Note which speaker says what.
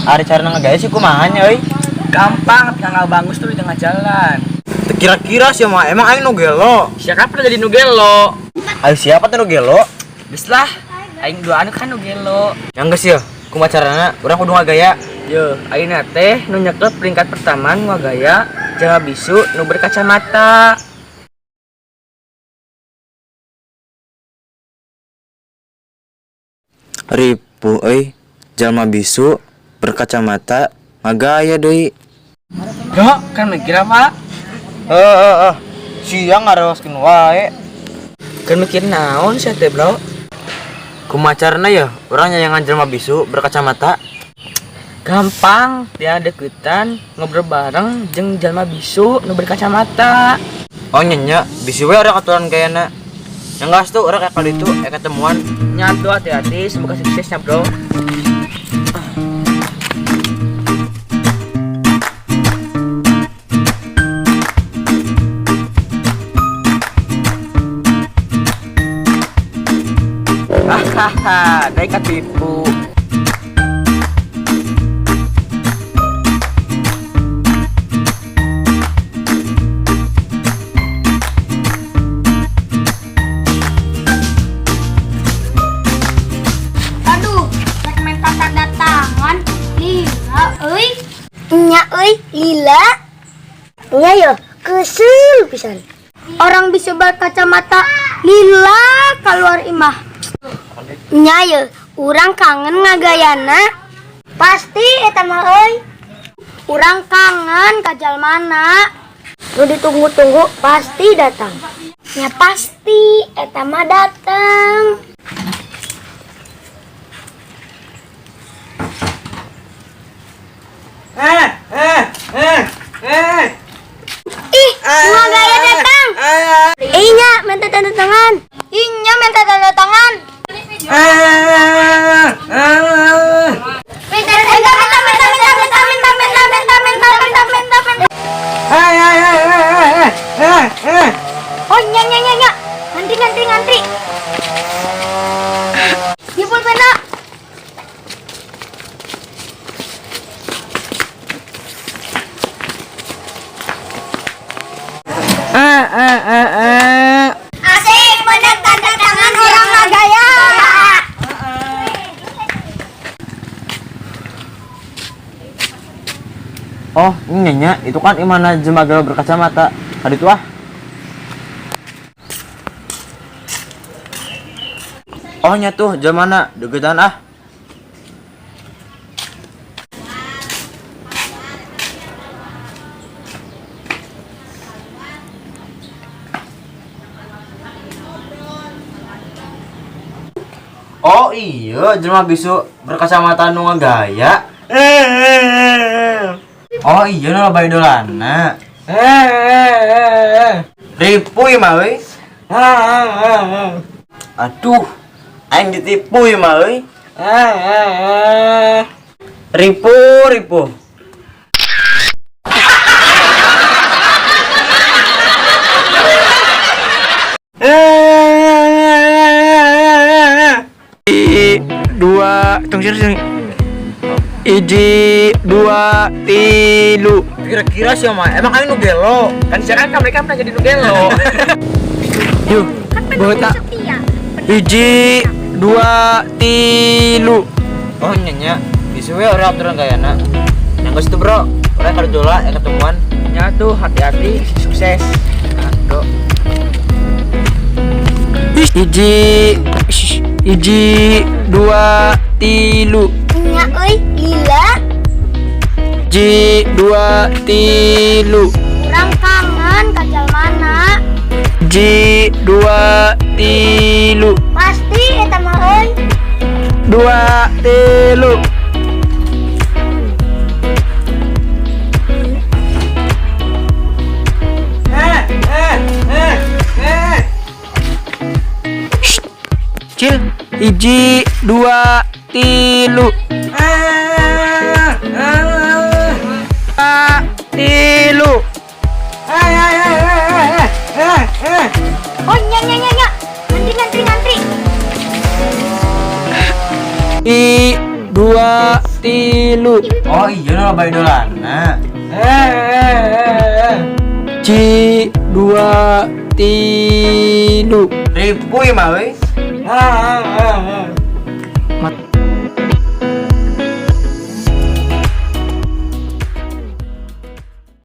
Speaker 1: Ari cara ngagaya sih kumaha nya euy?
Speaker 2: Gampang, tinggal bangus tuh di tengah jalan.
Speaker 1: Teu kira-kira sih mah emang aing nu gelo.
Speaker 2: Siapa pernah jadi nu gelo?
Speaker 1: Ayo siapa tuh nu gelo?
Speaker 2: Geus lah, aing duaan kan nu gelo.
Speaker 1: Yang geus ya, kumaha carana? Urang kudu ngagaya.
Speaker 2: Yo, ayeuna teh nu nyekel peringkat pertama nu ngagaya jalma bisu nu berkacamata.
Speaker 1: Ripuh euy, jalma bisu berkacamata ngagaya deui.
Speaker 2: Yo, kan mikir apa?
Speaker 1: Heeh, siang ngarewaskeun wae.
Speaker 2: Kan mikir naon sia teh, Bro?
Speaker 1: Kumaha carana ya? Urang nyayangan jelma bisu berkacamata.
Speaker 2: Gampang, dia deketan ngobrol bareng jeung jalma bisu nu berkacamata.
Speaker 1: Oh nya bisu we urang aturan gayana. Yang gas tuh urang kayak kali itu ketemuan.
Speaker 2: Nyatu hati-hati, semoga suksesnya, Bro. Hahaha, naik ketipu.
Speaker 3: Aduh, rek minta tanda tangan. Lila euy. Nya euy, lila. Nya yo, kesel pisan. Orang bisa berkacamata lila keluar imah. Nya yo, urang kangen ngagayana. Pasti eta mah euy. Urang kangen ka jalmana. Nu ditunggu-tunggu pasti datang. Nya pasti eta mah datang. Ih, bunga gaya datang. Inya minta tanda tangan. Inya minta tanda tangan. Minta minta minta minta minta minta minta minta minta minta minta minta minta. Oh, nya nya nya nya. Ngantri ngantri ngantri. Ini pulpenna. Asik menang tanda tangan orang ngagaya.
Speaker 1: Oh, ini nya itu kan imana jelma gelo berkacamata. Tadi tuh ah. Oh nya tuh jelmana deketan ah. Oh iya, jelma bisu berkacamata nu ngagaya. Oh iya nu loba idolana. Ripuh ieu mah euy. Aduh, aing ditipu ieu mah euy. Ripuh, ripuh.
Speaker 2: Dua, tunggu sini. Iji, dua, tilu.
Speaker 1: Kira-kira sih mah emang aing nu gelo.
Speaker 2: Kan sekarang kan mereka pernah jadi nu gelo. Yuk,
Speaker 3: Kan
Speaker 2: bawa
Speaker 3: setia.
Speaker 2: Hiji, dua, tilu.
Speaker 1: Oh nya nya, bisu we urang aturan gayana. Yang geus tuh bro, urang kada ya ketemuan.
Speaker 2: Nyatu hati-hati, sukses. Bro. Hiji, hiji, dua, tilu.
Speaker 3: Nya euy, lila.
Speaker 2: Hiji, dua, tilu.
Speaker 3: Urang kangen ka jalmana.
Speaker 2: Hiji, dua, tilu.
Speaker 3: Pasti eta mah euy.
Speaker 2: Dua, tilu. Cil, hiji, dua, tilu. Tilu.
Speaker 3: Oh nya nya nya nya. Ngantri ngantri ngantri.
Speaker 2: I, dua, tilu. 3.
Speaker 1: Oh iya nu loba idolana.
Speaker 2: Eh. Ci 2 3.
Speaker 1: Ripuh mah euy.
Speaker 2: Ah.